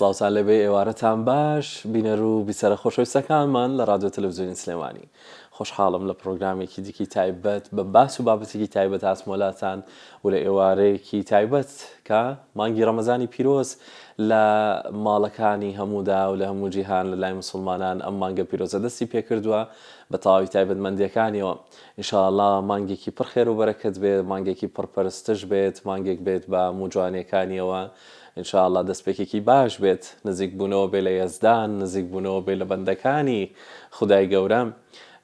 سڵاوتان لێبێ ئێوارەتان باش بینەر و بیسەرە خۆشەویستەکانمان لە ڕادیۆ تەلەفزیۆنی سلێمانی خۆشحاڵم لە پرۆگرامێکی دیکی تایبەت بە باس و بابەتێکی تایبەت هاتمۆلاتان و لە ئێوارەیەکی تایبەت کە مانگی ڕەمەزانی پیرۆز لە ماڵەکانی هەموودا و لە هەموو جیهان لە لای مسوڵمانان ئەم مانگە پیرۆزە دەستی پێکردووە بە تەواوی تایبەتمەندیەکانیەوە ان شاء اللە مانگێکی پڕ خێر و بەرەکەت بێت مانگێکی پڕ پەرستش بێت مانگێک بێت بە هەموو جوانیەکانیەوە ان شاء اللە دەستپێکێکی باش بێت نزیک بوونەوە بێ لە یەزدان نزیک بوونەوە بێ لە بەندەکانی خودای گەورە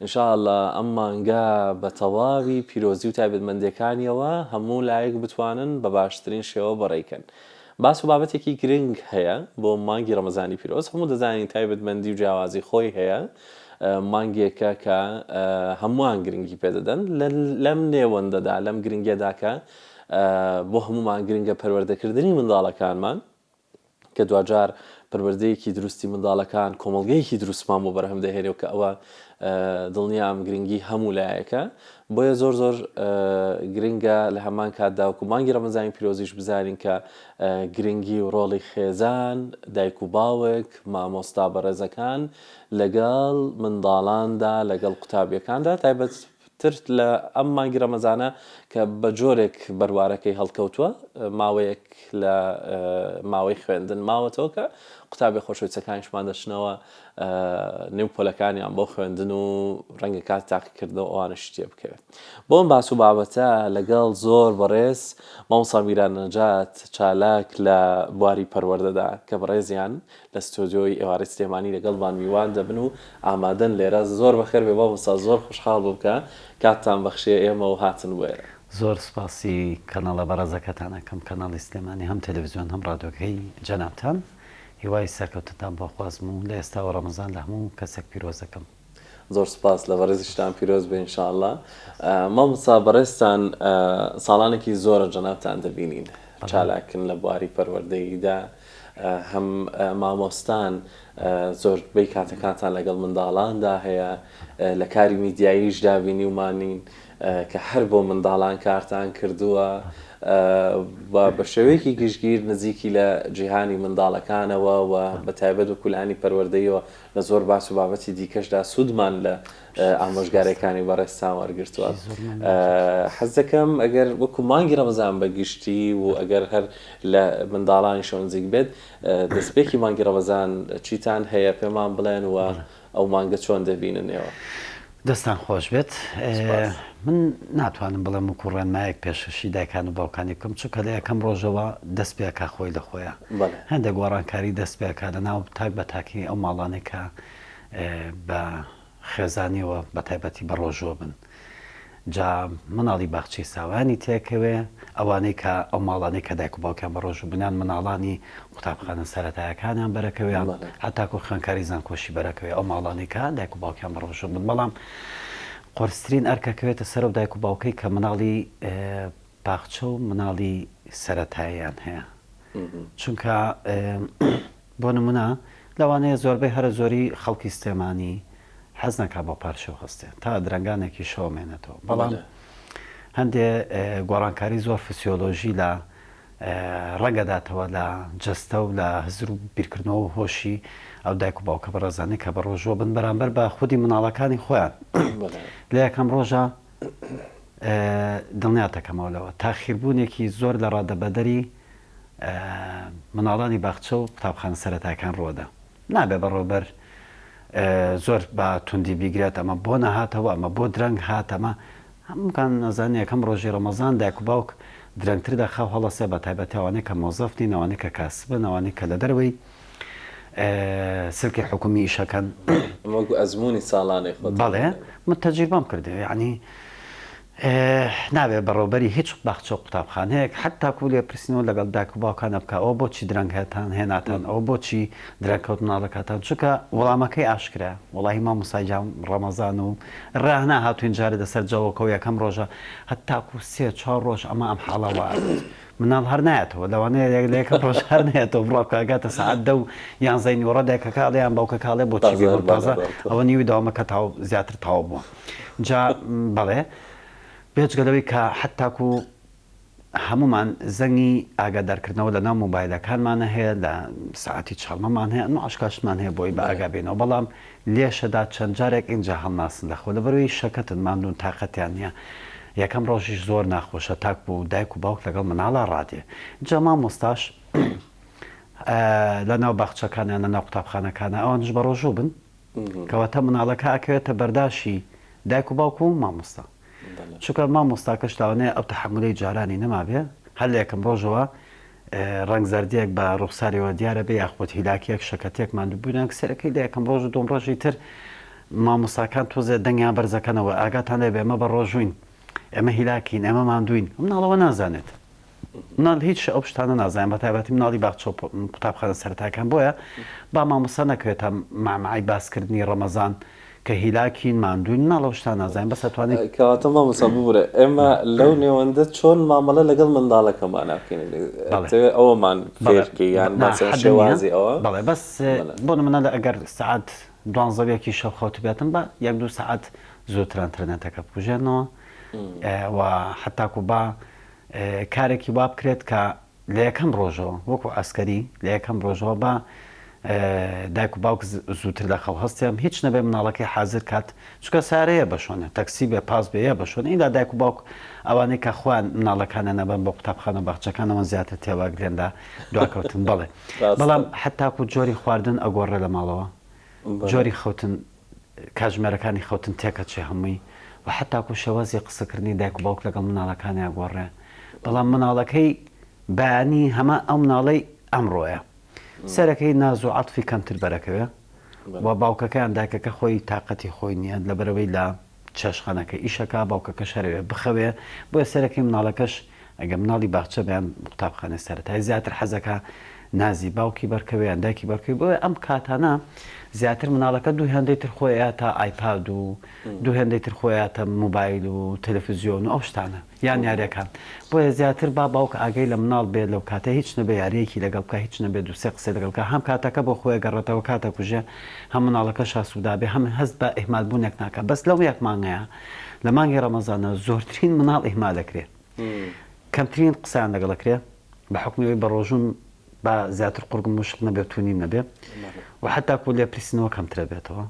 ان شاء اللە ئەم مانگە بە تەواوی پیرۆزی و تایبەتمەندیەکانیەوە هەموو لایەک بتوانن بە باشترین شێوە بەڕێی کەن باس و بابەتێکی گرنگ هەیە بۆ مانگی ڕەمەزانی پیرۆز، هەموو دەزانین تایبەتمەندی و جیاوازی خۆی هەیە، مانگێکە کە هەمووان گرنگی پێدەدەن، لەم نێوەندەدا لەم گرنگیەدا کە بۆ هەموومان گرنگە پەروەردەکردنی منداڵەکانمان، کە دواجار پەروەردەیەکی دروستی منداڵەکان کۆمەڵگەیەکی دروستمان بۆ بەرهەم دەهێنێ و کە ئەوە دڵنیام گرنگی هەموو لایەکە بۆیە زۆر زۆر گرنگە لە هەمان کاتدا وەکو مانگی ڕەمەزانی پیرۆزیش بزانین کە گرنگی و ڕۆڵی خێزان، دایک و باوک، مامۆستا بەڕێزەکان لەگەڵ منداڵاندا، لەگەڵ قوتابیەکاندا تایبەت تر لە ئەم مانگی ڕەمەزانە کە بە جۆرێک بەروارەکەی هەڵکەوتووە ماوەیەک لە ماوەی خوێندن ماوەتەوە کە قوتابیە خۆشەویستەکانیشمان دەچنەوە نێو پۆلەکانیان بۆ خوێندن و ڕەنگە کات تاقیکردنەوە ئەوانەشی تێ بکەوێت. بۆ ئەم باس و بابەتە لەگەڵ زۆر بەڕێز مامۆستا میران نەجات چالاک لە بواری پەروەردەدا کە بەڕێزیان لە ستۆدیۆی ئێوارەی سلێمانی لەگەڵمان میوان دەبن و ئامادەن لێرە. زۆر بەخێر بێ مامۆستا زۆر خۆشحاڵ بووم کە کاتتان بەخشیە ئێمە و هاتن بۆ ئێرە. زۆر سوپاسی کەناڵە بەڕێزەکەتان ئەکەم کەناڵی سلێمانی هەم تەلەفزیۆن هەم ڕادیۆکەی جەنابتان. هیوای سەرکەوتنتان بۆ خوازم و لە ئێستاوە ڕەمەزان لە هەموو کەسێک پیرۆز دەکەم. زۆر سوپاس لە بەڕێزیشتان پیرۆز بێ ان شاء اللە. مامۆستا بەڕێزتان ساڵانێکی زۆرە جەنابتان دەبینین چالاکن لە بواری پەروەردەییدا هەم مامۆستان زۆربەی کاتەکانتان لەگەڵ منداڵاندا هەیە لە کاری میدیاییشدا بینیومانین کە هەر بۆ منداڵان کارتان کردووە و بە شێوەیەکی گشتگیر نزیکی لە جیهانی منداڵەکانەوە و بە تایبەت وەکو لانی پەروەردەیەوە لە زۆر باس و بابەتی دیکەشدا سوودمان لە ئامۆژگاریەکانی بەڕێزتان وەرگرتووە. حەز دەکەم ئەگەر وەکو مانگی ڕەمەزان بە گشتی و ئەگەر هەر لە منداڵانیشەوە نزیک بێت دەستپێکی مانگی ڕەمەزان چیتان هەیە پێمان بڵێن و ئەو مانگە چۆن دەبینن ئێوە؟ دەستان خۆش بێت. من ناتوانم بڵێم وەکو ڕێنمایەک پێشکەشی دایکان و باوکانی بکەم چونکە لە یەکەم ڕۆژەوە دەست پێکا خۆی لە خۆیە هەندێک گۆڕانکاری دەست پێکا لە ناو تاک بە تاکی ئەو ماڵانەی کە بە خێزانیەوە بە تایبەتی بە ڕۆژووە بن جا مناڵی باخچەی ساوایانی تێکەوێ، ئەوانەی کە ئەو ماڵانەی کە دایک و باوکیان بە ڕۆژوو بن یان مناڵانی قوتابخانە سەرەتایەکانیان بەرەکەوێ یان هەتاکو خوێندکاری زانکۆشی بەرەکەوێ ئەو ماڵانەی کە دایک و باوکیان بە ڕۆژوو بن بەڵام قورسترین ئەرکە کەوێتە سەر ئەو دایک و باوکەی کە مناڵی باخچە و مناڵی سەرەتاییان هەیە چونکە بۆ نمونە لەوانەیە زۆربەی هەرە زۆری خەڵکی سلێمانی حەز نەکا بۆ پارشێو هەستێ تا درەنگانێکی شەو مێنێتەوە بەڵام هەندێ گۆڕانکاری زۆر فسیۆلۆژی لە ڕەنگەداتەوە لە جەستە و لە هزر و بیرکردنەوە و هۆشی ئەو دایک و باوکە بەڕێزانەی کە بە ڕۆژووە بن بەرامبەر بە خودی مناڵەکانی خۆیان لە یەکەم ڕۆژە دڵنیاتەکەمەوە لەوە تاخیربوونێکی زۆر لە ڕادەبەدەری مناڵانی باخچە و قوتابخانە سەرەتایەکان ڕووەدا. نابێ بەڕێوەبەر زۆر بە توندی بیگرێت ئەمە بۆ نەهاتەوە ئەمە بۆ درەنگ هات ئەمە هەمووکان نەزانین یەکەم ڕۆژی ڕەمەزان دایک و باوک درەنگتر لە خەو هەڵەسێ بە تایبەتی ئەوانەی کە مۆزەف نین ئەوانەی کە کاسبن ئەوانەی کە لە دەرەوەی سلکی حکومی ئیشەکەن. ئەمە وەکو ئەزموونی ساڵانەی خۆتان. بەڵێ من تەجریبەم کردووە یەعنی نابێ بەڕێوبەری هیچ باخچە و قوتابخانەیەک حەتاکو لێپرسینەوە لەگەڵ دایک و باوکانا بکا ئەوە بۆچی درەنگ هێتان هێناتان ئەوە بۆچی درەنگ کەوت مناڵەکاتان چونکە وەڵامەکەی ئاشکرایە وەڵاهی مامۆستا گیان ڕەمەزان و ڕا نەهاتوین جارێ دەسەر جەوەکە و یەکەم ڕۆژە هەتاکو سێ چوار ڕۆژ ئەمە ئەم حاڵە وا ئەبێت مناڵ هەر نایەتەوە لەوانەیە لە یەکەم ڕۆژ هەر نەیەتەوە بڕوا بکە ئەگاتە سەعات دە و یانزەی نیوەڕۆ دایکەکە ئەڵێ یان باوکەکە ئەڵێ بۆچی تازە هەر بێ تازە بانەداتەوە. ئەوە نیوی دەوامەکە تەواو زیاتر تەواو بووە جا بەڵێ بێجگە لەوەی کە حەتاکو. هەموومان زەنگی ئاگادارکردنەوە لە ناو مۆبایلەکانمانە هەیە لە سەعاتی چاڵمەمان هەیە ئەنوا ئاشکاشتمان هەیە بۆی بە ئاگا بێنەوە بەڵام لێشەدا چەند جارێک ئینجا هەڵناسن لە خۆ لەبەرەوەی شەکەتن ماندوون تاقەتیان نییە یەکەم ڕۆژیش زۆر ناخۆشە تاکو دایک و باوک لەگەڵ مناڵا ڕادێ جا مامۆستاش لە ناو باخچەکان یان لە ناو قوتابخانەکانە ئەوانش بە ڕۆژوو بن کەواتە مناڵەکە ئەکەوێتە بەرداشی دایک و باوک و مامۆستا چونکە مامۆستاکەش لەوانەیە ئەو تەحەمولەی جارانی نەمابێ هەر لە یەکەم ڕۆژەوە ڕەنگ زەردیەک بە ڕوخساریەوە دیارە بێ یاخود هیلاکیەک شەکەتێک ماندووبوونیان سەرەکەی لە یەکەم ڕۆژ و دوم ڕۆژی تر مامۆستاکان تۆزێ دەنگیان بەرزەکەنەوە ئاگاتان لێ بێ ئێمە بە ڕۆژوین ئێمە هیلاکین ئێمە ماندوین مناڵەوە نازانێت مناڵ هیچ ئەو شتانە نازانێت بە تایبەتی مناڵی باخچە و قوتابخانە سەرەتاکان بۆیە با مامۆستا نەکەوێتە مەعمەعەی باسکردنی ڕەمەزان کە هیلاکین ماندووین مناڵ ئەو شتانە نازانێت بەس ئەتوانێت کەواتە مامۆستا ببورە ئێمە لەو نێوەندە چۆن مامەڵە لەگەڵ منداڵەکەمانا بکەین بەڵێ ئەتەوێ ئەوەمان بەڵێ فێر کەی یان نا مەسەلەن حەدم نییە شێوازی ئەوە بەڵێ بەس بەڵێ بۆ نمونە لە ئەگەر سەعات دوانزە و یەکی شەو خەوتبێتم با یەک دوو سەعات زووتر ئەنتەرنێتەکە بکوژێنەوە و حەتاکو با کارێکی وا بکرێت کە لە یەکەم ڕۆژەوە وەکو عەسکەری لە یەکەم ڕۆژەوە با دایک و باوک زووتر لە خەو هەستێم هیچ نەبێ مناڵەکەی حازر کات چونکە سارەیە بە شۆنە تەکسی بێ پاس بێ یا بە شۆن ئیلا دایک و باوک ئەوانەی کە خۆیان مناڵەکانیان ئەبەن بۆ قوتابخانە و باخچەکانەوە زیاتر تێواگرێن لە دواکەوتن بەڵێ بەڵام حەتاکو جۆری خواردن ئەگۆڕێ لە ماڵەوە جۆری خەوتن کاتژمێرەکانی خەوتن تێکەچێ هەمووی و حەتاکو شێوازی قسەکردنی دایک و باوک لەگەڵ مناڵەکانیا گۆڕێ بەڵام مناڵەکەی بەیانی هەمان ئەو مناڵەی ئەمڕۆیە سەرەکەی ناز و عەتفی کەمتر بەرەکەوێ و باوکەکەیان دایکەکە خۆی تاقەتی خۆی نییە لەبەرەوەی لە چێشخانەکە ئیشەکا باوکەکەش هەرەوێ بخەوێ بۆیە سەرەکەی مناڵەکەش ئەگەر مناڵی باخچە بێ یان قوتابخانەی سەرەتایی زیاتر حەزەکا نازی باوکی بەرکەوێ یان دایکی بەرکەوێ بۆیە ئەم کاتانە زیاتر مناڵەکە دوو هێندەی تر خۆی ئەیاتە ئایپاد و دوو هێندەی تر خۆی ئەیاتە موبایل و تەلەفزیۆن و ئەو شتانە یان یاریەکان بۆیە زیاتر با باوک ئاگای لە مناڵ بێ لەو کاتە هیچ نەبێ یاریەکی لەگەڵ بکا هیچ نەبێ دوو سێ قسەی لەگەڵ بکا هەم کاتەکە بۆ خۆی ئەگەڕێتەوە کات ئەکوژێ هەم مناڵەکەش ئاسوودە بێ هەم هەست بە ئیهمال بوونێک ناکا بەس لەو یەک مانگەیە لە مانگی ڕەمەزانە زۆرترین مناڵ ئیهمال ئەکرێ کەمترین قسەیان لەگەڵ ئەکرێ بە حوکمی ئەوەی بەڕۆژووم با زیاتر قوڕگم وشک نەبێ و تونیم نەبێ و حەتاکو لێپرسینەوە کەمترە بێتەوە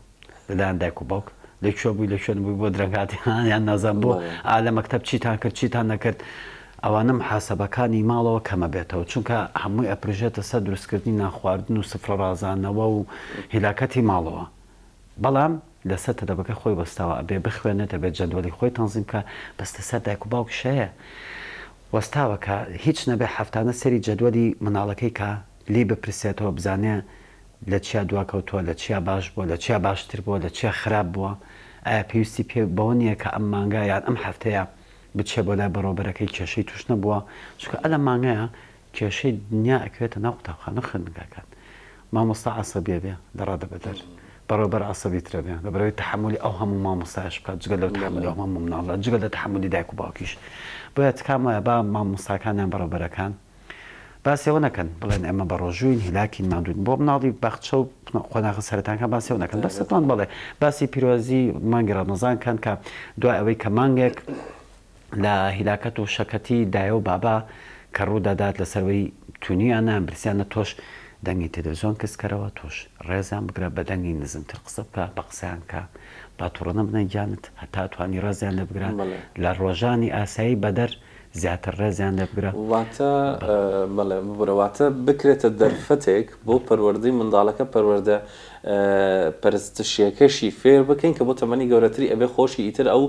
لەلایەن دایک و باوک لە کوێ بووی لە کوێ نەبووی بۆ درەنگ هاتی یان نازانم بۆ ئا لە مەکتەب چیتان کرد چیتان نەکرد ئەوانە محاسەبەکانی ماڵەوە کەمە بێتەوە چونکە هەمووی ئەپرژێتە سەر دروستکردنی نانخواردن و سفرە ڕازاندنەوە و هیلاکەتی ماڵەوە بەڵام لەسەر تەلەبەکە خۆی وەستاوە ئەبێ بخوێنێت ئەبێ جەدوەلی خۆی تەنزیم بکا بەس لەسەر دایک و باوکیش هەیە وەستاوە کە هیچ نەبێ هەفتانە سەیری جەدوەلی مناڵەکەی کا لێی بپرسێتەوە بزانێ لە چیا دواکەوتووە لە چیا باش بووە لە چیا باشتر بووە لە چیا خراپ بووە ئایا پێویستی پێ بەوە نییە کە ئەم مانگە یان ئەم هەفتەیە بچێ بۆ لای بەڕێوەبەرەکەی کێشەی توش نەبووە چونکە ئە لەم مانگەیە کێشەی دنیا ئەکەوێتە ناو قوتابخانە و خوێندنگاکان. مامۆستا عەسەبی ئەبێ لە ڕادەبەدەر. بەڕێوەبەر عەسەبیتر ئەبێ لەبەرئەوەی تەحەمولی ئەو هەموو مامۆستایەش بکات جگە لەو تەحەمولی ئەو هەموو مناڵە جگە لە تەحەمولی دایک و باوکیش. بۆیە تکام وایە با مامۆستاکان یان بەڕێوەبەرەکان باسی ئەوە نەکەن بڵێن ئێمە بەڕۆژووین هیلاکین ماندووین بۆ مناڵی باخچە و قۆناغە سەرەتاکان باسی ئەوە نەکەن بەس دەتوان بەڵێ باسی پیرۆزی مانگی ڕەمەزان کەن کە دوای ئەوەی کە مانگێک لە هیلاکەت و شەکەتی دایە و بابا کە ڕوو دەدات لەسەر وەی تونیانە برسیانە تۆش دەنگی تەلەفزیۆن کز کەرەوە تۆش ڕێزیان بگرە بە دەنگی نزمتر قسە بکە بە قسەیان کە با توڕە نەبنە گیانت هەتا توانی ڕێزیان لێ بگرە لە ڕۆژانی ئاسایی بەدەر زیاتر ڕێزیان لێ بگرە. واتە بەڵێ ببورە واتە بکرێتە دەرفەتێک بۆ پەروەردەی منداڵەکە پەروەردە پەرستشیەکەشی فێر بکەین کە بۆ تەمەنی گەورەتری ئەبێ خۆشی ئیتر ئەو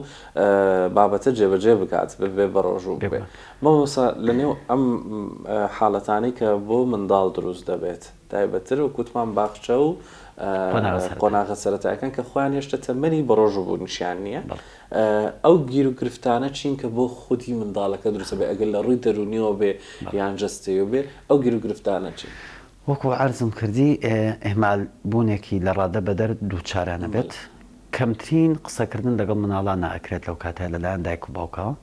بابەتە جێبەجێ بکات ببێ بە ڕۆژوو ببێ. مامۆستا لەنێو ئەم حاڵەتانەی کە بۆ منداڵ دروست دەبێت تایبەتتر وەک وتمان باخچە و قۆناغە سەرەتایەکان کە خۆیان هێشتا تەمەنی بەڕۆژووبوونیشیان نییە ئەو گیروگرفتانە چین کە بۆ خودی منداڵەکە دروست دەبێت ئەگەر لە ڕووی دەروونیەوە بێ یان جەستەیەوە بێ ئەو گیروگرفتانە چین؟ وەکو عەرزم کردی ئیهمال بوونێکی لە ڕادە بەدەر دووچارانە بێت، کەمترین قسەکردن لەگەڵ مناڵانا ئەکرێت لەو کاتەیا لەلایەن دایک و باوکەوە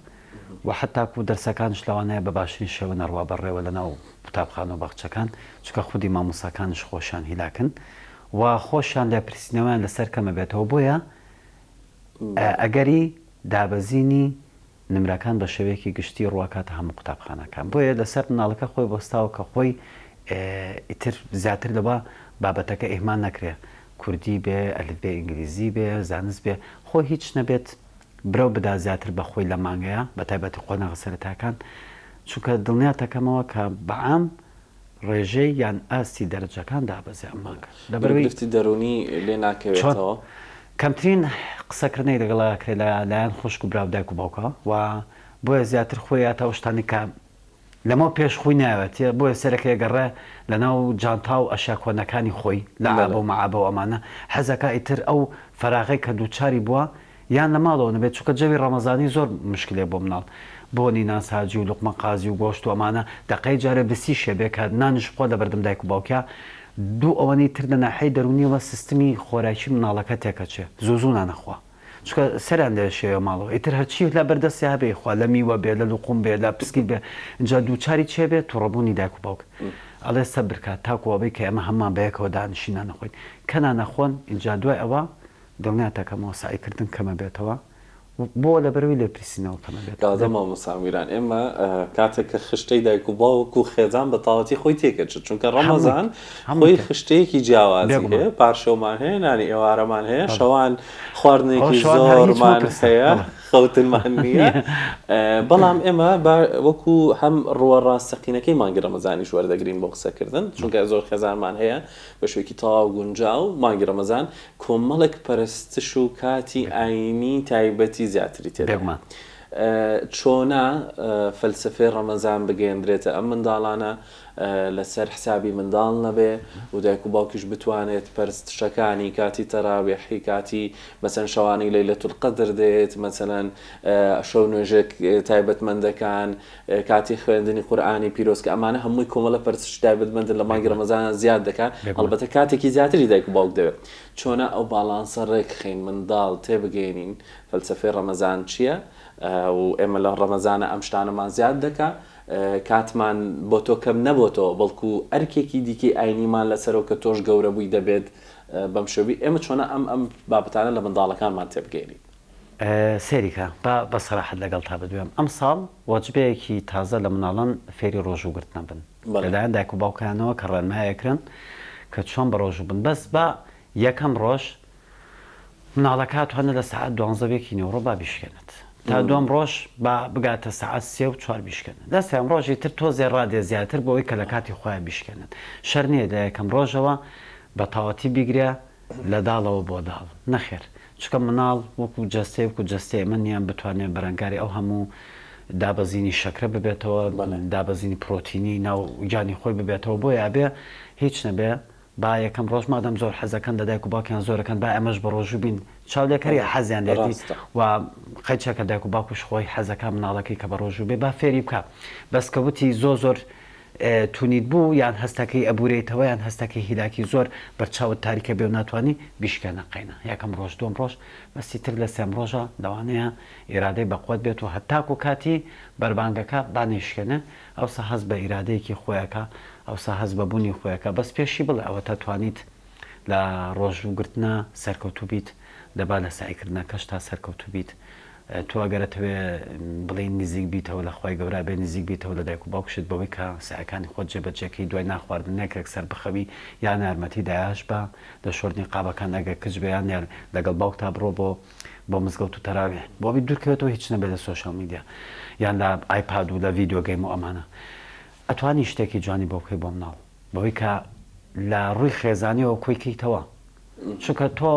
و حەتاکو دەرسەکانش لەوانەیە بە باشترین شێوە نەڕوا بەڕێوە لەناو قوتابخانە و باخچەکان چونکە خودی مامۆستاکانش خۆشیان هیلاکن و خۆشیان لێپرسینەوەیان لەسەر کەمەبێتەوە بۆیە ئەگەری دابەزینی. نمرەکان بە شێوەیەکی گشتی ڕواکاتە هەموو قوتابخانەکان بۆیە لەسەر مناڵەکە خۆی وەستاوە کە خۆی ئیتر زیاتر لەوە بابەتەکە ئیهمال نەکرێ کوردی بێ ئەلف بێ ئینگلیزی بێ زانست بێ خۆی هیچ نەبێت برەو بدا زیاتر بە خۆی لەم مانگەیا بە تایبەتی قۆناغە سەرەتاکان چونکە دڵنیاتەکەمەوە کە بە عام ڕێژەی یان ئاستی دەرەجەکان دابەزێ ئەم مانگە لەبەرئەوەی گرفتی دەروونی لێ چۆن ناکەوێتەوە؟ کەمترین قسەکردنێک لەگەڵا ئەکرێ لە لایەن خوشک و برا و دایک و باوکەوە و بۆیە زیاتر خۆی یاتە ئەو شتانەی کە لەمەو پێش خوی ناوێتێ بۆیە سەرەکەی گەڕێ لەناو جانتا و ئەشیا کۆنەکانی خۆی لە عابە و مەعابە و ئەمانە حەزەکا ئیتر ئەو فەراغەی کە دووچاری بووە یان لە ماڵەوە نەبێت چونکە جەوی ڕەمەزانی زۆر مشکلەیە بۆ مناڵ بۆنی نان ساجی و لوقمە قازی و گۆشت و ئەمانە دەقەی جارێ برسیشێ بێ کە نانیش بخوا لەبەردەم دایک و باوکیا دوو ئەوەنەی تر لە ناحیەی دەروونیەوە سیستمی خۆراکی مناڵەکە تێکەچێ زوو زوو نانەخوا چونکە سەریان لێ شێوێ ماڵەوە ئیتر هەرچی لە بەر دەستیا هەبێ ئیخوا لە میوە بێ لە لوقوم بێ لە پسکیت بێ ئینجا دووچاری چێ بێ توڕەبوونی دایک و باوک ئەڵێ سەبر کە تاکو ئەوەی کە ئێمە هەموومان بەیەکەوە دانیشین نان نەخۆین کە نان نەخۆن ئینجا دوای ئەوە دڵنیاتەکەمەوە سەعی کردن کەمە بێتەوە بۆ لەبەرئەوەی لێپرسینەوە کەمە بێتەوە. کەواتە مامۆستا میران ئێمە کاتێک کە خشتەی دایک و باوک و خێزان بە تەواوەتی خۆی تێکەچێت چونکە ڕەمەزان خۆی خشتەیەکی جیاوازی هەیە پارشێومان هەیە نانی ئێوارەمان هەیە شەوان خواردنێکی زۆرمان هەیە خەوتنمان نییە بەڵام ئێمە وەکو هەم ڕووە ڕاستەقینەکەی مانگی ڕەمەزانیش وەردەگرین بۆ قسەکردن چونکە زۆر خێزانمان هەیە بە شێوەیەکی تەواو گونجاو مانگی ڕەمەزان کۆمەڵێک پەرستش و کاتی ئایینی تایبەتی زیاتری تێدایە. بێگومان. چۆنە فەلسەفەی ڕەمەزان بگەیەندرێتە ئەم منداڵانە لەسەر حسابی منداڵ نەبێ و دایک و باوکیش بتوانێت پەرستشەکانی کاتی تەراویحی کاتی مەسەن شەوانی لەیلەتولقەدر دێت مەسەلەن شەو نوێژە تایبەتمەندەکان کاتی خوێندنی قورئانی پیرۆز کە ئەمانە هەمووی کۆمەڵە پەرستشی تایبەتمەندن لە مانگی ڕەمەزانا زیاد دەکات هەڵبەتە کاتێکی زیاتری دایک و باوک دەوێت چۆنە ئەو باڵانسە ڕێکخەین منداڵ تێبگەینین فەلسەفەی ڕەمەزان چییە و ئێمە لە ڕەمەزانە ئەم شتانەمان زیاد دەکا کاتمان بۆ تۆ کەم نەبۆتەوە بەڵکو ئەرکێکی دیکەی ئاینیمان لەسەرەوە کە تۆش گەورە بووی دەبێت بەم شێوی ئێمە چۆنە ئەم ئەم بابەتانە لە منداڵەکانمان تێبگەینین. سەیری کە با بە سەراحەت لەگەڵتا بدوێم ئەمساڵ وەجبەیەکی تازە لە مناڵان فێری ڕۆژوو گرتنە بن لەلایەن دایک و باوکیانەوە کە ڕێنمای ئەکرێن کە چۆن بە ڕۆژوو بن بەس با یەکەم ڕۆژ مناڵەکە ئەتوانێت لە سەعات دوانزە و یەکی نیوەڕۆ با بیشکێنێت تا دووەم ڕۆژ با بگاتە سەعات سێ و چوار بیشکێنێت لە سێم ڕۆژی تر تۆزێ ڕادێ زیاتر بۆ ئەوەی کە لە کاتی خۆیان بیشکێنێت شەر نییە لە یەکەم ڕۆژەوە بە تەواوەتی بیگرێ لە داڵەوە بۆ داڵ نەخێر چونکە مناڵ وەکو جەستەی وەکو جەستەی ئێمە نییە بتوانێت بەرەنگاری ئەو هەموو دابەزینی شەکرە ببێتەوە دابەزینی پرۆتینی ناو گیانی خۆی ببێتەوە بۆیە ئەبێ هیچ نەبێ با یەکەم ڕۆژ مادەم زۆر حەزەکەن لە دایک و باوکیان زۆرەکەن با ئێمەش بە ڕۆژوو بین چاولێکەری حەزیان لێتی و قەیچەکە دایک و باوکش خۆی حەزەکە مناڵەکەی کە بە ڕۆژوو بێ با فێری بکە بەس کە وتی زۆر زۆر تونیت بوو یان هەستەکەی ئەبورێیتەوە یان هەستەکەی هیلاکی زۆر بەرچاوت تاریکە بێ و ناتوانی بیشکێنە قەینا یەکەم ڕۆژ دووەم ڕۆژ بەس ئیتر لە سێم ڕۆژا لەوانەیە ئیرادەی بەقوەت بێت و هەتاکو کاتی بەربانگەکە با نەیشکێنێ ئەوسا هەست بە ئیرادەیەکی خۆی ئەکا ئەوسا هەست بە بوونی خۆی ئەکا بەس پێشی بڵێ ئەوەتا توانیت لە ڕۆژوو گرتنا سەرکەوتوو بیت دەبا لە سەعی کردنەکەشتا سەرکەوتوو بیت تۆ ئەگەر ئەتەوێ بڵێی نزیک بیتەوە لە خوای گەورە ئەبێ نزیک بیتەوە لە دایک و باوکشت بەوەی کە سەعیەکانی خۆت جێبەجێ کەی دوای نان خواردن نەک یەکسەر بخەوی یان یارمەتی دایەش بە لە شۆردنی قابەکان ئەگەر کچ بێ یان لەگەڵ باوکتا بڕۆ بۆ بۆ مزگەوت و تەراویح بۆ ئەوەی دوور کەوێتەوە هیچ نەبێ لە سۆشیال میدیا یان لە ئایپاد و لە ڤیدیۆ گەیم و ئەمانە ئەتوانی شتێکی جوانی بۆ بکەی بۆ مناڵ بەوەی کە لە ڕووی خێزانیەوە کۆی کەیتەوە چونکە تۆ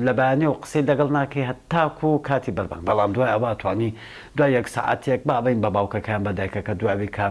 لە بەیانیەوە قسەی لەگەڵ ناکەی هەتاکو کاتی بەربانگ بەڵام دوای ئەوە ئەتوانی دوای یەک سەعاتێک با بین بە باوکەکەیان بە دایکەکە دوای ئەوەی کە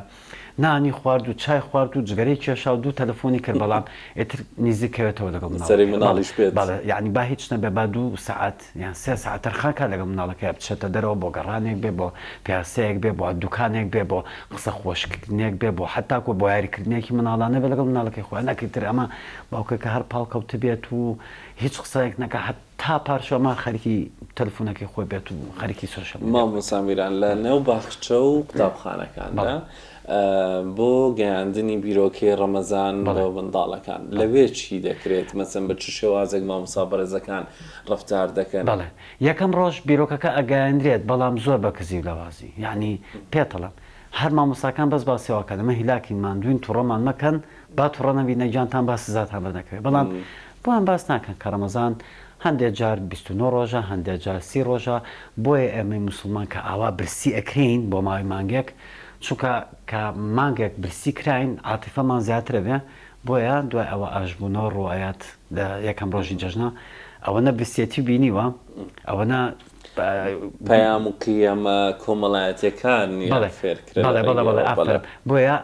نانی خوارد و چای خوارد و جگەرەی کێشا و دوو تەلەفۆنی کرد بەڵام ئیتر نیزیک کەوێتەوە لەگەڵ سەری مناڵەکەی مناڵیش بێت. بەڵێ یەعنی با هیچ نەبێ با دوو سەعات یان سێ سەعات تەرخان کا لەگەڵ مناڵەکەیا بچێتە دەرەوە بۆ گەڕانێک بێ بۆ پیاسەیەک بێ بۆ دوکانێک بێ بۆ قسە خۆشکردنێک بێ بۆ حەتاکو بۆ یاریکردنێکی مناڵانە بێ لەگەڵ مناڵەکەی خۆیان نەک ئیتر ئەمە باوکەکە هەر پاڵکەوتبێت و هیچ قسەیەک نەکا هەتا پارشۆما خەریکی تەلفونەکەی خۆی بێت و خەریکی سۆشیال میدیا خۆی مامۆستا بێت. میران لە نێو باخچە و بەڵێ. قوتابخانەکاندا بۆ گەیاندنی بیرۆکەی ڕەمەزان بۆ منداڵەکان لەوێ چی دەکرێت مەسەن بە چ شێوازێک مامۆستا بەڕێزەکان ڕەفتار دەکەن؟ بەڵێ یەکەم ڕۆژ بیرۆکەکە ئەگەیەنرێت بەڵام زۆر بە کزی و لاوازی یەعنی پێتەڵێم هەر مامۆستاکان بەس باسی وا کەن ئەمە هیلاکین ماندووین توڕەمان مەکەن با توڕە نەبینە گیانتان با سزاتان بەرنەکەوێ بەڵام بۆیان باس ناکەن کە ڕەمەزان هەندێ جار 29 ڕۆژە هەندێ جار 30 ڕۆژە بۆیە ئێمەی موسڵمان کە ئاوا برسی ئەکرێین بۆ ماوەی مانگێک چونکە کە مانگێک برسی کراین عاتیفەمان زیاترە بێ بۆیە دوای ئەوە ئاشبوونەوە ڕوئەیات لە یەکەم ڕۆژی جەژنە ئەوەنە برسیەتی بینیوە ئەوەنە پەیام و قیەمە کۆمەڵایەتیەکانیان فێر کرا بەڵێ بەڵێ بەڵێ ئافەرم بۆیە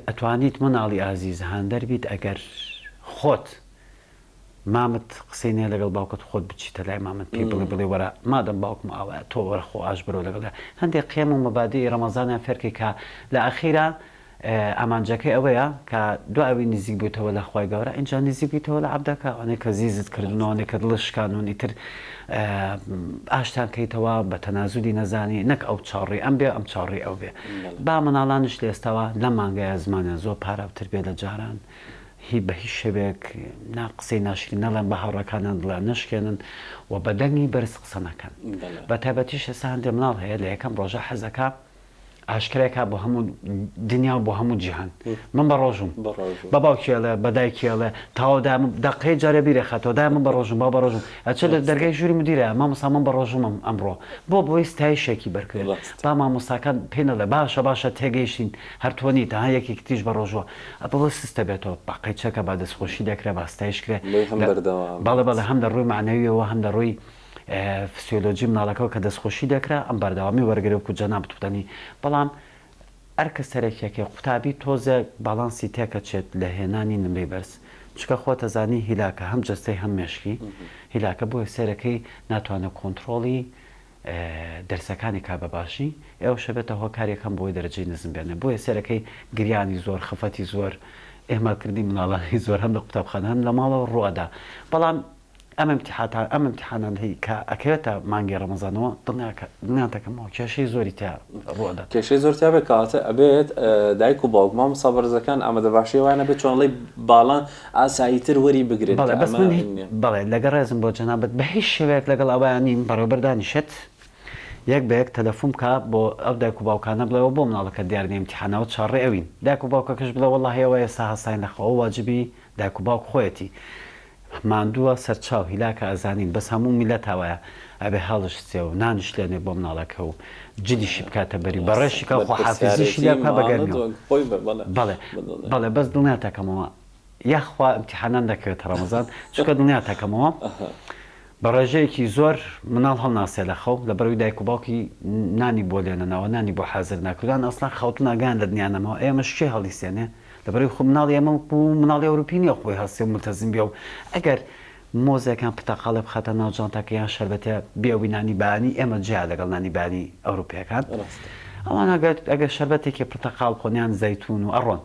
ئەتوانیت مناڵی ئازیز هاندەر بیت ئەگەر خۆت مامت قسەی نیە لەگەڵ باوکت خۆت بچیتە لای مامت پێی بڵێ بڵێ وەرە مادەم باوکم ئاوایە تۆ وەرە خۆ ئاش بەرەوە لەگەڵیا هەندێک قیەم و مەبادیئی ڕەمەزانیان فێرکەی کە لە ئەخیرا ئامانجەکەی ئەوەیە کە دوای ئەوەی نزیک بوویتەوە لە خوای گەورە ئینجا نزیک بیتەوە لە عەبدەکە ئەوانەی کە زیزت کردن و ئەوانەی کە دڵت شکاندون ئیتر ئاشتیان کەیتەوە بە تەنازولی نەزانی نەک ئەو چاوەڕێی ئەم بێ ئەم چاوەڕێی ئەو بێ با مناڵانیش لە ئێستاوە لەم مانگەیە زمانیان زۆر پاراوتر بێ لە جاران هی بە هیچ شێوەیەک نا قسەی ناشرین نەڵێن بە هاوڕێکانیان دڵیان نەشکێنن و بە دەنگی بەرز قسە نەکەن بە تایبەتیش ئێستا هەندێ مناڵ هەیە لە یەکەم ڕۆژە حەزەکا ئاشکرای کا بۆ هەموو دنیا و بۆ هەموو جیهان من بە ڕۆژوم بە باوکی ئەڵێ بە دایکی ئەڵێ تەواو دایە من دەقەی جارێ بیرێ خاتەوە دایە من بە ڕۆژوم با بە ڕۆژوم ئەچێ لە دەرگای ژووری مدیرە مامۆستا من بە ڕۆژومم ئەمڕۆ بۆ بۆی ستایشێکی بەرکوێ با مامۆستاکان پێی نەڵێ باشە باشە تێگەیشتین هەر تۆ نیت ها یەکێکی تریش بە ڕۆژووە ئەبە بۆ سستە بێتەوە با قەیچەکە با دەستخۆشی دەکرێ با ستایش کرێ بۆی هەم بەردەوام بەڵێ بەڵێ هەم لە ڕووی مەعنەویەوە هەم لە ڕووی فسیۆلۆجی مناڵەکەوە کە دەستخۆشی دەکرا ئەم بەردەوامی وەرگرێ وەکو جەنابت وتەنی بەڵام ئەرکە سەرەکیەکەی قوتابی تۆزێک باڵانسی تێکەچێت لە هێنانی نمرەی بەرز چونکە خۆتەزانی هیلاکە هەم جەستەی هەم مێشکی هیلاکە بۆیە سەیرەکەی ناتوانێت کۆنتڕۆڵی دەرسەکانی کا بە باشی ئەوەش ئەبێتە هۆکار یەکەم بۆی دەرەجەی نزم بێنێ بۆیە سەیرەکەی گریانی زۆر خفەتی زۆر ئیهمالکردنی مناڵانی زۆر هەم لە قوتابخانە هەم لە ماڵەوە ڕووئەدا بەڵام ئەم ئیمتیحاتان ئەم ئیمتیحانانەی کە ئەکەوێتە مانگی ڕەمەزانەوە دڵنیاکە دڵنیاتەکەمەوە کێشەی زۆری تیا ڕووئەدات. کێشەی زۆر تیا بێت کەواتە ئەبێت دایک و باوک مامۆستا بەڕێزەکان ئامادەباشی ئەوان ئەبێت چۆن ئەڵێی باڵا ئاساییتر وەری بگرێت بەڵێ کە بەس ئەمە من هیچ نییە. بەڵێ لەگەڵ ڕێزم بۆ جەنابت بە هیچ شێوەیەک لەگەڵ ئەوەیان نیم بەڕێوەبەر دانیشێت یەک بە یەک تەلەفون بکا بۆ ئەو دایک و باوکانە بڵێ ئەوە بۆ مناڵەکەت دیار نیە ئیمتیحانەوە چاڕێ ئەوین دایک و باوکەکەش بڵێ وەڵاهی ئەوە ئێستا هەستاین لە خەو ئەوە واجبی دایک و باوک خۆیەتی ماندووە سەرچاو هیلاکە ئەزانین بەس هەموو میللەت ئاوایە ئەبێ هەڵشتێ و نانیش لێنێ بۆ مناڵەکە و جلیشی بکاتە بەری و بەڕێشی کا و خواحافیزیشی لێ بکا بە گەرمیەوە بەڵێ بەڵێ بەس دڵنیاتەکەمەوە یاخوا ئیمتیحانان دەکەوێتە ڕەمەزان چونکە دڵنیاتەکەمەوە بە ڕێژەیەکی زۆر مناڵ هەڵناسێ لە خەو لەبەرئەوەی دایک و باوکی نانی بۆ لێنەناوە نانی بۆ حازر ناکردوان ئەسڵەن خەوتن ئاگایان لە دنیا نەماوە ئێمەش کێ هەڵیسێنێ لەبەرئەوەی خۆ مناڵی ئێمە وەکو مناڵی ئەوروپی نیە خۆی هەستێ و مولتەزیم بێ و ئەگەر مۆزێک یان پرتەقاڵێ بخاتە ناو جانتاکە یان شەربەتێ بێ ئەوەی نانی بەیانی ئێمە جیا لەگەڵ نانی بەیانی ئەوروپیەکان ئەوان ئەگەر ئەگەر شەربەتێکی پرتەقاڵ بخۆن یان زەیتون و ئەڕۆن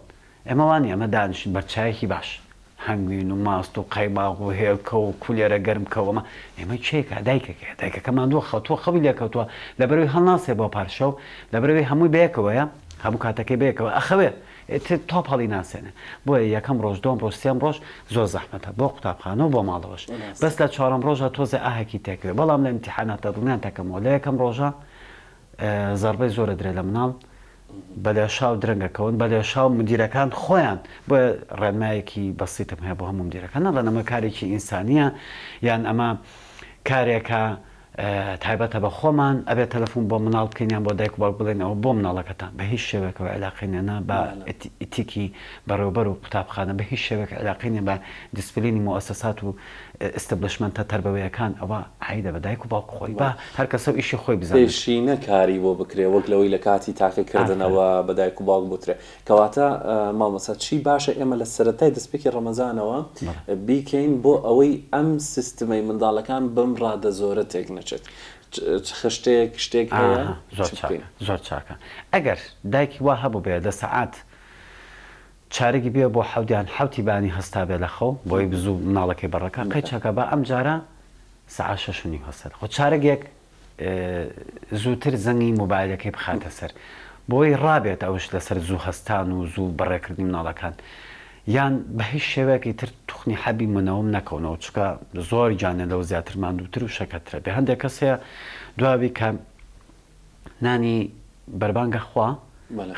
ئێمە وا نیە ئێمە دانیشین بەر چایەکی باش هەنگوین و ماست و قەیماغ و هێلکە و کولێرە گەرم کە و ئەمە ئێمە کێ کا دایکەکەیە دایکەکە ماندووە خەوتووە خەوی لێ کەوتووە لەبەرئەوەی هەڵناسێ بۆ پارشێو لەبەرئەوەی هەمووی بەیەکەوەیە هەموو کاتەکەی بەیەکەوە ئەخەوێ ئیتر تۆپ هەڵی ناسێنێ بۆیە یەکەم ڕۆژ دووەم ڕۆژ سێم ڕۆژ زۆر زەحمەتە بۆ قوتابخانە و بۆ ماڵەوەش بەس لە چوارەم ڕۆژا تۆزێ ئاهێکی تێکەوێ بەڵام لە ئیمتیحاناتا دڵنیان تەکەمەوە لە یەکەم ڕۆژا زەڕبەی زۆر ئەدرێ لە مناڵ بە لێشاو درەنگ ئەکەون بە لێشاو مدیرەکان خۆیان بۆیە ڕێنمایەکی بەسیتم هەیە بۆ هەموو مدیرەکان نەڵێن ئەمە کارێکی ئینسانیە یان ئەمە کارێکە تایبەتە بە خۆمان ئەبێت تەلەفۆن بۆ مناڵ بکەین یان بۆ دایک و باوک بڵێن ئەوە بۆ مناڵەکەتان بە هیچ شێوەیەکەوە عیلاقەی نیە نا بە ئیتیکی بەڕێوبەر و قوتابخانە بە هیچ شێوەیەک عیلاقەی نیە بە دیسپلینی موئەسەسات و ئیستبلشمەنتە تەربەوەیەکان ئەوە عەیدە بە دایک و باوک خۆی با هەر کەسەو ئیشی خۆی بزانێت. پێشینە کاری بۆ بکرێ وەک لەوەی لە کاتی تاقی کردنەوە بە دایک و باوک بوترێ کەواتە مامۆستا چی باشە ئێمە لە سەرەتای دەستپێکی ڕەمەزانەوە بیکەین بۆ ئەوەی ئەم سیستمەی منداڵەکان بەم ڕادە زۆرە تێک نەچێت چ خشتەیەک شتێک هەیە زۆر چاکە زۆر چاکە ئەگەر دایکی وا هەبووبێ لە سەعات چارەگی بێ بۆ حەوت یان حەوتی بانی هەستابێ لە خەو بۆی بزوو مناڵەکەی بەڕەکا قەی چاکە با ئەم جارە سەعات شەش و نیو هەستێ لە خەو چارەگێک زووتر زەنگی مۆبایلەکەی بخاتە سەر. بۆی ڕابێت ئەوش لەسەر زوو هەستان و زوو بەڕێکردنی مناڵەکان یان بە هیچ شێوەیەک ئیتر توخنی حەبی منەوم نەکەونەوە چونکە زۆر گیانە لەو زیاتر ماندووتر و شەکەترە بێ هەندێک کەس هەیە دواوی کە نانی بەربانگە خوا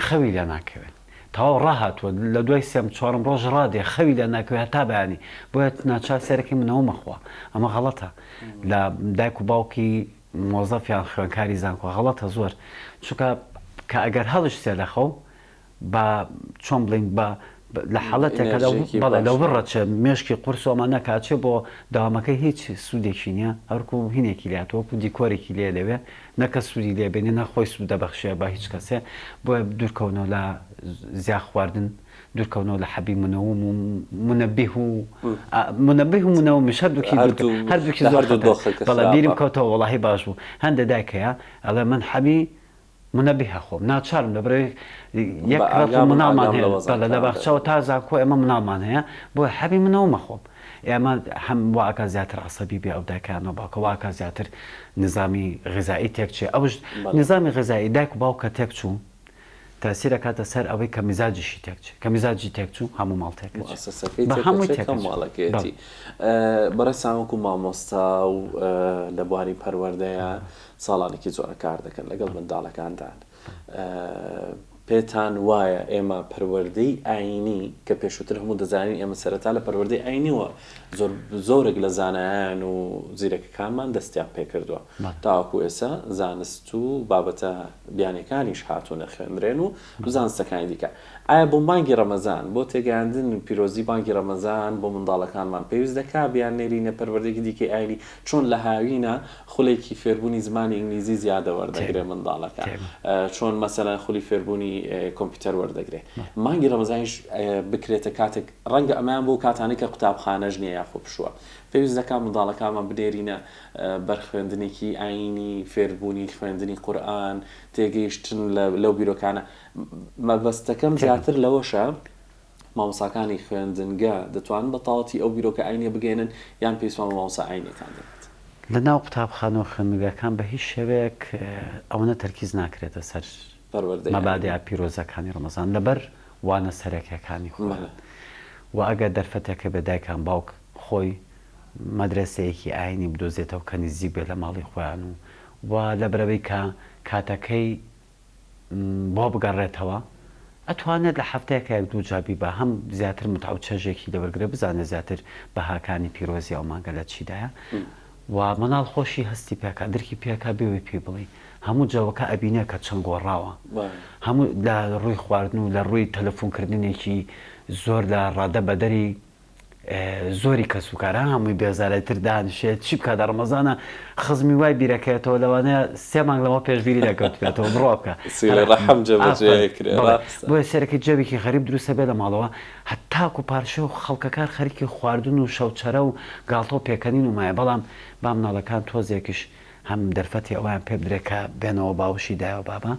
خەوی لێ ناکەوێت تەواو ڕاهاتووە لە دوای سێم چوارم ڕۆژ ڕادێ خەوی لێ ناکەوێت هەتا بەیانی بۆیە ناچار سەرەکی منەوە مەخوا ئەمە غەڵەتە لە دایک و باوکی مۆزەف یان خوێنکاری زانکۆ غەڵەتە زۆر چونکە کە ئەگەر هەڵشتێ لە خەو بە چۆن بڵین بە لە حاڵەتێکە لە بەڵێ لە وڕەچێ مێشکی قورس و ئەمانە کە ئەچێ بۆ دەوامەکەی هیچ سوودێکی نییە هەرکو هینێکی لات وەکو دیکۆرێکی لێ لەوێ نەکە سوودی لێ بینێ نە خۆی سوود دەبەخشێ بە هیچ کەسێ بۆیە دوورکەونەوە لە زیا خواردن دوورکەونەوە لە حەبی منەوم و منەبیه و منەبیه و منەومیش هەردووکی هەردووکی زۆر بەڵێ بیرم کەوتەوە وەڵاهی باش بوو هەندێ دایک هەیە ئەڵێ من حەبی منەبیه خۆم ناچارم لەبەرئەوەی یەک ڕەتڵ مناڵمان هەیە بەڵێ لە باخچەوە تا زانکۆ ئێمە مناڵمان هەیە بۆیە حەبی منەوم ئەخۆم ئێمە هەم وا ئەکا زیاتر عەسەبی بێ ئەو دایکانەوە باوکە وا ئەکا زیاتر نزامی غیزائی تێک چێ ئەوش نزامی غیزائی دایک و باوک کە تێک چوو تەئسیر ئەکاتە سەر ئەوەی کە میزاجیشی تێک چێ کە میزاجی تێک چوو هەموو ماڵ تێک ئەچێ موئەسەسەکەی بە تێک هەمووی ئەچێ تێک کەم ئەچێ ماڵەکەیەتی بەڵێ. بەڕێزتان وەکو مامۆستا و لە بواری پەروەردەیە ساڵانێکی زۆرە کار دەکەن لەگەڵ منداڵەکاندان پێتان وایە ئێمە پەروەردەی ئاینی کە پێشووتر هەموو دەزانین ئێمە سەرەتا لە پەروەردەی ئاینیەوە زۆر زۆرێک لە زانایان و زیرەکەکانمان دەستیان پێکردووە تاوەکو ئێستا زانست و بابەتە بیانیەکانیش هاتوونە خوێندرێن و زانستەکانی دیکە ئایا بۆ مانگی ڕەمەزان بۆ تێگەیاندن پیرۆزی مانگی ڕەمەزان بۆ منداڵەکانمان پێویست دەکا بیان نێرینە پەروەردەیەکی دیکەی ئاینی چۆن لە هاوینە خولێکی فێربوونی زمانی ئینگلیزی زیادە وەردەگرێ منداڵەکە چۆن مەسەلەن خولی فێربوونی کۆمپیوتەر وەردەگرێ مانگی ڕەمەزانیش بکرێتە کاتێک ڕەنگە ئەمەیان بۆ کاتانەی کە قوتابخانەش نییە یاخۆ پشووە پێویست دەکا منداڵەکانمان بنێرینە بەر خوێندنێکی ئایینی فێربوونی خوێندنی قورئان تێگەیشتن لەو بیرۆکانە مەبەستەکەم زیاتر لەوەشە مامۆستاکانی خوێندنگە دەتوانن بە تەواوەتی ئەو بیرۆکە ئاینیە بگەیەنن یان پێویستمان بە مامۆستا ئاینیەکان دەبێت؟ لە ناو قوتابخانە و خوێندنگەکان بە هیچ شێوەیەک ئەوەنە تەرکیز ناکرێتە سەر مەبادیعە پیرۆزەکانی ڕەمەزان لەبەر وانە سەرەکیەکانی خۆیان و ئەگەر دەرفەتێک هەبێت دایکان باوک خۆی مەدرەسەیەکی ئاینی بدۆزێتەوە کە نزیک بێت لە ماڵی خۆیان و و لەبەرئەوەی کە کاتەکەی بۆ بگەڕێتەوە ئەتوانێت لە هەفتەیەکا یەک دوو جار بیبا هەم زیاتر متعە و چێژێکی لێ وەرگرێ بزانێ زیاتر بەهاکانی پیرۆزی ئەو مانگە لە چیدایە و مناڵ خۆشی هەستی پێکا درکی پێکا بێ وەی پێی بڵێی هەموو جەوەکە ئەبینێ کە چەند گۆڕاوە هەموو لە ڕووی خواردن و لە ڕووی تەلەفون کردنێکی زۆر لە ڕادە بەدەری زۆری کەسوکارە هەمووی بێزارە تر دانیشێت چی بکات لە ڕەمەزانە خزمی وای بیرەکەێتەوە لەوانەیە سێ مانگ لەمە پێش بیری نەکەوتبێتەوە بڕوا بکە سیلە ڕەحم جێبەجێ ئەکرێ ڕاستە. بۆیە سەرەکی جەوێکی غەریب دروستە بێ لە ماڵەوە هەتاکو پارشێو خەڵکەکار خەریکی خواردن و شەوچەرە و گاڵتە و پێکەنین و مایە بەڵام با مناڵەکان تۆزێکیش هەم دەرفەتی ئەوەیان پێ بدرێ کە بێنەوە باوشی دایە و بابە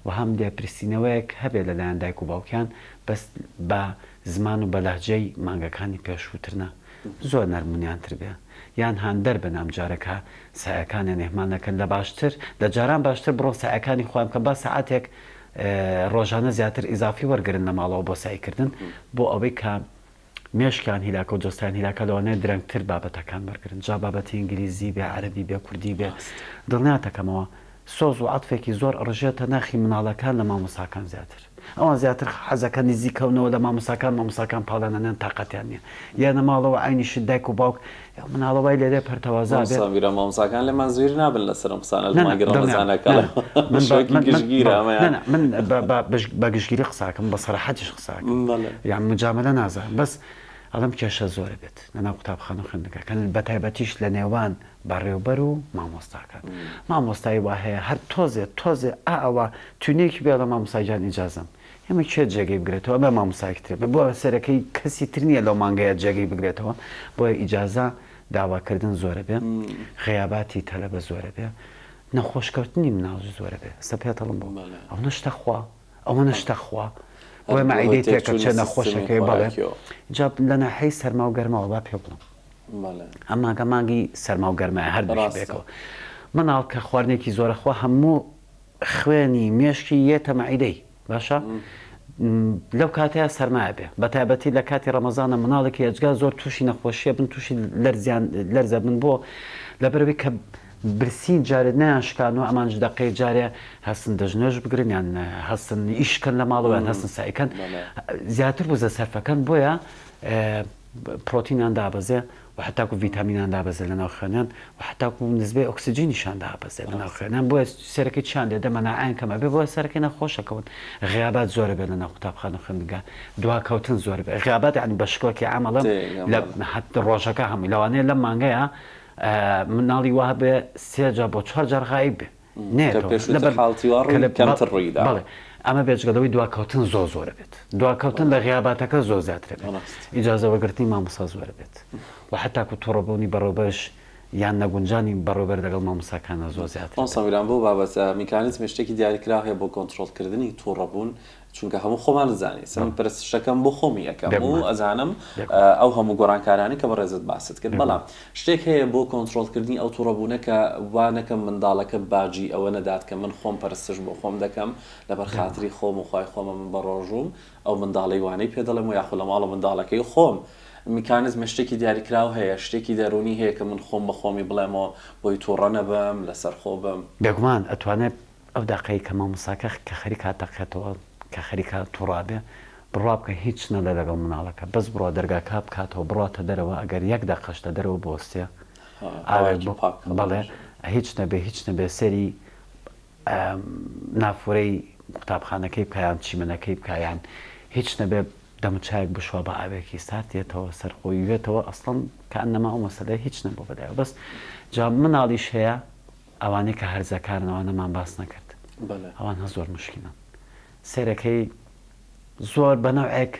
و هەم لێپرسینەوەیەک هەبێ لەلایەن دایک و باوکیان بەس بە زمان و بە لەهجەی مانگەکانی پێشووتر نا، زۆر نەرم و نیانتر بێ، یان هاندەر بن ئەم جارە کە سەعیەکانیان ئیهمال نەکەن، لە باشتر، لە جاران باشتر بڕۆن سەعیەکانی خۆیان بکەن، با سەعاتێک ڕۆژانە زیاتر ئیزافی وەرگرن لە ماڵەوە بۆ سەعی کردن، بۆ ئەوەی کە مێشکیان هیلاکە و جەستەیان هیلاکە لەوانەیە درەنگتر بابەتەکان وەرگرن، جا بابەتی ئینگلیزی بێ، عەرەبی بێ، کوردی بێ، دڵنیاتەکەمەوە سۆز و عەتفێکی زۆر ئەڕژێتە ناخی مناڵەکان لە مامۆستاکان زیاتر. ئەوان زیاتر حەزەکەن نزیک کەونەوە لە مامۆستاکان، مامۆستاکان پاڵیان ئەنێن تاقەتیان نیە. یەنە ماڵەوە عەینی شت دایک و باوک مناڵە وای لێدێ پەرتەوازە ئەبێ. مامۆستا میران مامۆستاکان لێمان زویر نابن لەسەر ئەم قسانە لە نا نا مانگی دڵنیام ڕەمەزانا نا نا کەڵێ من بە شەوێکی من من گشتگیرە بەڵێ نا ئەمەیان. نا من بە بە بە گشتگیری قسە ئەکەم بە سەراحەتیش قسە ئەکەم بەڵێ. یان موجامەلە نازانم بەس ئەڵێم کێشە زۆر ئەبێت لەناو قوتابخانە و خوێندنگاکان بەتایبەتیش لە نێوان بەڕێوبەر و مامۆستاکان مامۆستای وا هەیە هەر تۆزێ تۆزێ ئا ئەوە تونێکی بێ ئەڵێ مامۆستا گیان ئیجازەم ئێمە کێ جێگەی بگرێتەوە ئەبێ مامۆستایەکی تر بێ بۆ سەرەکەی کەسی تر نییە لەو مانگەیە جێگەی بگرێتەوە بۆیە ئیجازە داواکردن زۆرە بێ غیاباتی تەلەبە زۆرە بێ نەخۆشکەوتنی مناڵ زۆرە بێ ئێستا پێتەڵم بۆ ئەو شتە خوا ئەوەنە شتە خوا بۆیە مەعیدەی تێکەچێ نەخۆشەکەی بەڵێ جا لە ناحیەی سەرما و گەرماوە با پێ بڵێم ئەم مانگە مانگی سەرما و گەرمایە هەردووکی پێکەوە مناڵ کە خواردنێکی زۆرە خوا هەموو خوێنی مێشکی یێتە مەعیدەی باشە لەو کاتەیە سەرمایە بێ بە تایبەتی لە کاتی ڕەمەزانە مناڵێکی ئەجگار زۆر تووشی نەخۆشیە بن تووشی لەرزیان لەرزە بن بۆ لەبەرەوەی کە برسین جارێ نەیان شکانوە ئەمانج دەقەی جارێ هەستن دەست نوێژ بگرن یان هەستن ئیش کەن لە ماڵەوە یان هەستن سەعی کەن زیاتر وزە سەرفەکەن بۆیە پرۆتینیان دابەزێ و حتاکو ڤیتامینیان دابەزێ لەناو خوێنیان و حتاکو نسبەی ئۆکسجینیشان دابەزێ لەناو خوێنیان بۆیە سەرەکەی چیان لێ دە مەناعەیان کەم ئەبێ بۆیە سەرەکەی نەخۆشەکەون غیابات زۆرە بێ لەناو قوتابخانە و خوێندنگا دواکەوتن زۆر بێ غیابات یعنی بە شکڵێکی عام ئەڵێم لە ڕۆژەکە هەمووی لەوانەیە لەم مانگەیە مناڵی وا هەبێ سێ جار بۆ چوار جار غایب بێ کە پێشووتر حاڵەتی وا ڕووی کەمتر ڕووی دا. بەڵێ ئەمە بێجگە لەوەی دواکەوتن زۆر زۆرە بێت دواکەوتن لە غیاباتەکە زۆر زیاترە بێت ئیجازە وەرگرتنی مامۆستا زۆرە بێت و حەتاکو توڕەبوونی بەڕێوبەرش یان نەگونجانی بەڕێوبەر لەگەڵ مامۆستاکانە زۆر زیاترە بێت. مامۆستا میران بۆ بابەتە میکانیزمی شتێکی دیاریکراو هەیە بۆ کۆنترۆڵکردنی توڕەبوون چونکە هەموو خۆمان ئەزانین سە من پرسشەکەم بۆ خۆمی ئەکەم و ئەزانم ئەو هەموو گۆڕانکارانەی کە بەڕێزت باست کرد بەڵام شتێک هەیە بۆ کۆنترۆڵکردنی ئەو توڕەبوونە کە وا نەکەم منداڵەکە باجی ئەوە نەدات کە من خۆم پەرستش بۆ خۆم دەکەم لەبەر خاتری خۆم و خوای خۆمە من بەڕۆژووم ئەو منداڵەی وانەی پێ دەڵێم و یاخۆ لە ماڵە منداڵەکەی خۆم میکانزمە شتێکی دیاریکراو هەیە شتێکی دەروونی هەیە کە من خۆم بە خۆمی بڵێمەوە بۆی توڕە نەبم لەسەر خۆ بم. بێگومان ئەتوانێت ئەو دەقەی کە مامۆستاکە کە خەریکە ئەتەقێتەوە کە خەریکە توڕە ئەبێ بڕوا بکە هیچ نەڵێ لەگەڵ مناڵەکە بەس بڕوا دەرگاکە بکاتەوە بڕواتە دەرەوە ئەگەر یەک دەقەش لە دەرەوە بوەستێ ئاوێک بەڵێ هیچ نەبێ هیچ نەبێ سەیری نافورەی قوتابخانەکەی بکە یان چیمەنەکەی بکە یان هیچ نەبێ دەموچاوێک بشوا بە ئاوێکی سارد یەتەوە سەر خۆی یەتەوە ئەسڵەن کەئەنەما ئەو مەسەلەیە هیچ نەبووە بەلایەوە بەس جا مناڵیش هەیە ئەوانەی کە هەرزەکارن ئەوانەمان باس نەکرد ئەوان هە زۆر مشکلەن سەیرەکەی زۆر بە نەوعێک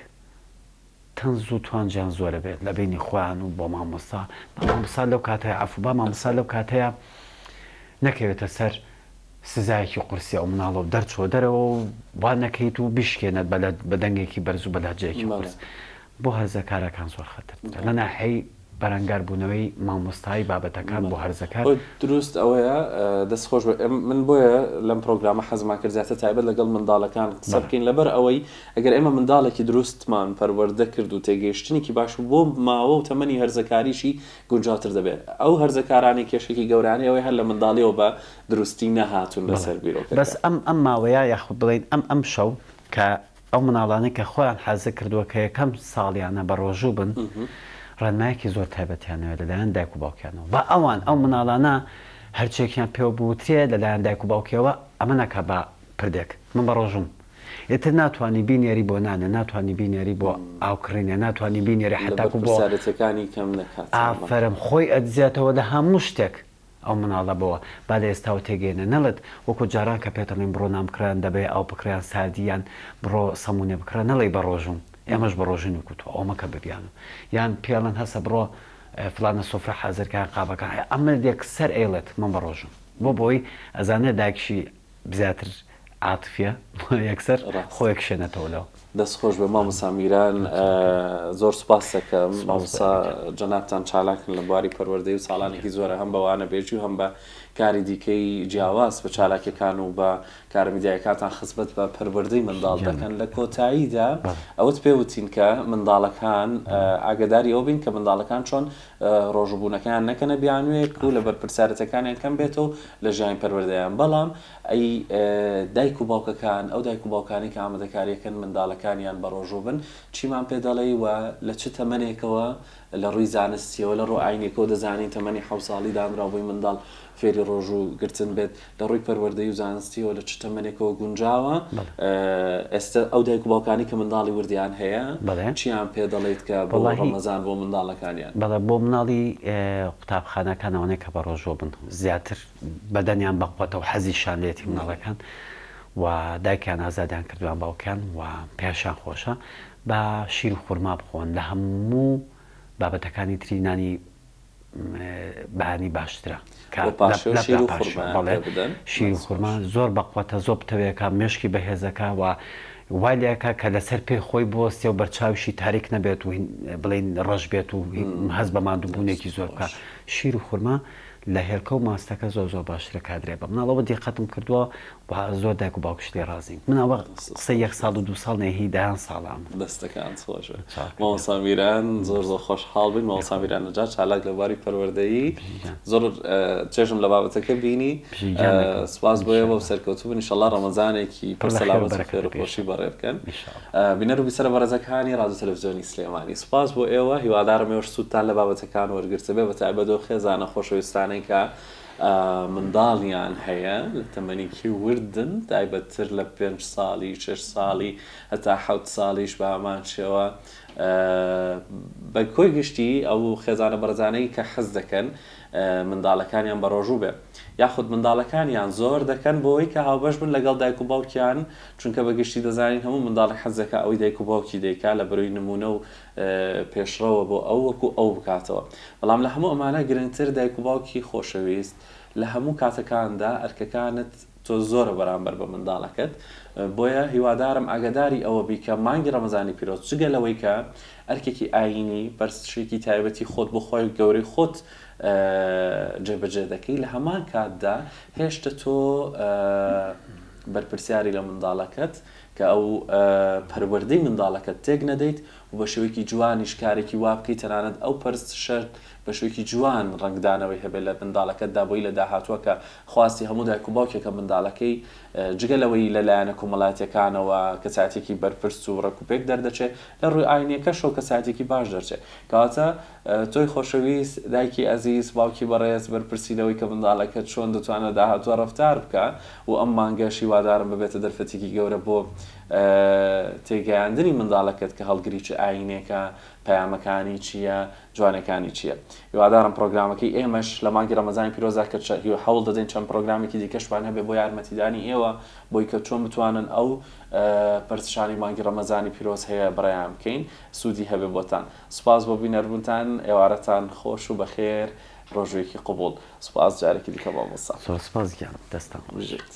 تەنز و توانجیان زۆرە بێت لە بینی خۆیان و بۆ مامۆستا با مامۆستا لەو کاتەیە عەفو با مامۆستا لەو کاتەیە نەکەوێتە سەر سزایەکی قورسی ئەو مناڵە و دەرچوە دەرەوە و وا نەکەیت و بیشکێنێت بە دەنگێکی بەرز و بە لەهجەیەکی قورس بۆ هەرزەکارەکان زۆر خەتەرترە لە ناحیەی بەرەنگاربوونەوەی مامۆستایی بابەتەکان بۆ هەرزەکار. خۆی دروست ئەوەیە دەست خۆش بێت من بۆیە لەم پرۆگرامە حەزمان کرد زیاتر تایبەت لەگەڵ منداڵەکان قسە بکەین لەبەر ئەوەی ئەگەر ئێمە منداڵێکی دروستمان پەروەردە کرد و تێگەیشتنێکی باش بوو بۆ ماوە و تەمەنی هەرزەکاریشی گونجاوتر دەبێت ئەو هەرزەکارانەی کێشێکی گەورانەی ئەوەی هەر لە منداڵیەوە بە دروستی نەهاتوون لەسەر بیرۆکەکە. بەس ئەم ئەم ماوەیە یاخود بڵێین ئەم ئەم شەو کە ئەو مناڵانەی کە خۆیان حازر کردووە کە یەکەم ساڵیانە بە ڕۆژوو بن، ڕێنمایەکی زۆر تایبەتیان ئەوێت لەلایەن دایک و باوکیانەوە. با ئەوان، ئەو مناڵانە هەرچیەکیان پێوە بوترێ لەلایەن دایک و باوکیەوە ئەمە نەکا بە پردێک. من بە ڕۆژووم. ئیتر ناتوانی بینێری بۆ نانێ، ناتوانی بینێری بۆ ئاو کڕینێ، ناتوانی بینێری لە حەتاکو بۆ. بەرپرسیارێتیەکانی کەم نەکاتەوە. ئافەرم خۆی ئەدزێتەوە لە هەموو شتێک. ئەو مناڵە بۆ با لە ئێستاوە تێگەیەنە نەڵێت وەکو جاران کە پێت ئەڵێین بڕۆ نان بکڕە یان دەبەیە ئاو بکڕە یان ساردی یان بڕۆ سەمونێ بکڕە نەڵێی بەڕۆژووم ئێمەش بەڕۆژووین وەکو تۆ ئەوە مەکە بە بیانوو یان پێ ئەڵێن هەسە بڕۆ فڵانە سفرە حازر کە یان قاپەکان ئەمە یەکسەر ئەیڵێت من بەڕۆژووم بۆ بۆی ئەزانێ دایکشی زیاتر عاتفیە یەکسەر خۆی کشێنێتەوە لەو. دەست خۆش بێ مامۆستا میران زۆر سوپاس دەکەم مامۆستا جەنابتان چالاکن لە بواری پەروەردەی و ساڵانێکی زۆرە هەم بە وانەبێژی و هەم بە کاری دیکەی جیاواز بە چالاکیەکان و بە کارە میدیایەکانتان خزمەت بە پەروەردەی منداڵ دەکەن لە کۆتاییدا ئەوەت پێ وتین کە منداڵەکان ئاگداری ئەوە بین کە منداڵەکان چۆن ڕۆژووبوونەکەیان نەکەنە بیانوویەک و لە بەرپرسیارەتەکانیان کەم بێتەوە لە ژیانی پەروەردەیان بەڵام ئەی دایک و باوکەکان، ئەو دایک و باوکانەی کە ئامادەکارییەکەن منداڵەکانیان بەڕۆژوو بن، چیمان پێ دەڵێی و لە چ تەمەنێکەوە لە ڕووی زانستییەوە، لە ڕوو ئاینیەکەوە دەزانین تەمەنی حەوت ساڵی دانراو بۆی منداڵ فێری ڕۆژوو گرتن بێت، لە ڕووی پەروەردەیی و زانستییەوە لە چ تەمەنێکەوە گونجاوە؟ ئێستە ئەو دایک و باوکانەی کە منداڵی وردیان هەیە چیان پێ دەڵێیت کە بۆ ڕەمەزان بۆ منداڵەکانیان؟ بەڵێ بۆ مناڵی قوتابخانەکان ئەوانەی کە بەڕۆژوو بن زیاتر بەدەنیان بەقوەتە و حەزیشیان لێتی مناڵەکان و دایکیان ئازادیان کردوە یان باوکیان و پێشیان خۆشە با شیر و خورما بخۆن لە هەموو بابەتەکانی تری نانی بەیانی باشترە کە لە شیر و خورما شیر و خورما زۆر بەقوەتە زۆر پتەوەکە مێشکی بەهێزەکە و وای لەکە کە لەسەر پێی خۆی بوەستێ و بەرچاویشی تاریک نەبێت و بڵین ڕەش بێت و هەست بە ماندووبوونێکی زۆر بکە شیر و خورما. لە هێلکە و ماستەکە زۆر زۆر باشترە کادرێ بە مناڵەوە دیقەتم کردووە و زۆر دایک و باوکیش لێ ڕازین من ئەوە قسەی یەک ساڵ و دوو ساڵ نیە هی دەیان ساڵە ئەمە. دەستەکانت خۆش بێت مامۆستا میران زۆر زۆر خۆشحاڵ بووین مامۆستا میران نەجات چالاک لە بواری پەروەردەیی زۆر چێژم لە بابەتەکە بینی سوپاس بۆ ئێوە و سەرکەوتوو بن ئیشەڵڵا ڕەمەزانێکی پڕ سەلامەت و خێر و خۆشی بەڕێ بکەن بینەر و بیسەرە بەڕێزەکانی ڕادیۆ تەلەفزیۆنی سلێمانی سوپاس بۆ ئێوە هیوادارم ئێوەش سوودتان لە بابەتەکان وەرگرتبێ بە تایبەت ئەو خێزانە خۆشەویستانەی کە منداڵیان هەیە لە تەمەنێکی وردن تایبەتتر لە پێنج ساڵی شەش ساڵی هەتا حەوت ساڵیش بە هەمان شێوە بە کۆی گشتی ئەو خێزانە بەڕێزانەی کە حەز دەکەن منداڵەکانیان بەڕۆژوو بێ یاخود منداڵەکانیان زۆر دەکەن بۆی کە هاوبەش بن لەگەڵ دایک و باوکیان چونکە بە گشتی دەزانین هەموو منداڵێک حەز دەکا ئەوەی دایک و باوکی دەیکا لە بەرۆی نمونە و پێشڕەوە بۆ ئەو وەکو ئەو بکاتەوە بەڵام لە هەموو ئەمانە گرنگتر دایک و باوکی خۆشەویست لە هەموو کاتەکاندا ئەرکەکانت تۆ زۆرە بەرامبەر بە منداڵەکەت بۆیە هیوادارم ئاگاداری ئەوە بی کە مانگی ڕەمەزانی پیرۆز جگە لەوەی کە ئەرکێکی ئایینی پەرستشێکی تایبەتی خۆت بۆ خوای گەورەی خۆت جێبەجێ دەکەی لە هەمان کاتدا هێشتە تۆ بەرپرسیاری لە منداڵەکەت کە ئەو پەروەردەی منداڵەکەت تێک نەدەیت و بە شێوەیەکی جوانیش کارێکی وا بکەیت تەنانەت ئەو پەرستشەت بە شێوەیەکی جوان ڕەنگدانەوەی هەبێت لە منداڵەکەتدا بۆی لە داهاتووە کە خواستی هەموو دایک و باوکێکە منداڵەکەی جگە لەوەی لە لایەنە کۆمەڵایەتیەکانەوە کەسایەتیەکی بەرپرس و ڕێکوپێک دەردەچێت لە ڕووی ئاینیەکەشەوە کەسایەتیەکی باش دەرچێت کەواتە تۆی خۆشەویست دایکی ئەزیز باوکی بەڕێز بەرپرسی لەوەی کە منداڵەکەت چۆن دەتوانێت لە داهاتووە ڕەفتار بکا و ئەم مانگەش هیوادارم ببێتە دەرفەتێکی گەورە بۆ تێگەیاندنی منداڵەکەت کە هەڵگری چ ئاینێکە پەیامەکانی چییە جوانەکانی چییە هیوادارم پرۆگرامەکەی ئێمەش لە مانگی ڕەمەزانی پیرۆزدا کە هەوڵ دەدەین چەند پرۆگرامێکی دیکەشمان هەبێ بۆ یارمەتیدانی ئێوە بۆی کە چۆن بتوانن ئەو پەرستشانی مانگی ڕەمەزانی پیرۆز هەیە بڕیان بکەین سوودی هەبێ بۆتان سوپاس بۆ بینەربوونتان ئێوارەتان خۆش و بەخێر ڕۆژوویەکی قبوڵ سوپاس جارێکی دیکە مامۆستا. زۆر سوپاس گیان دەستتان خۆش. بژیت.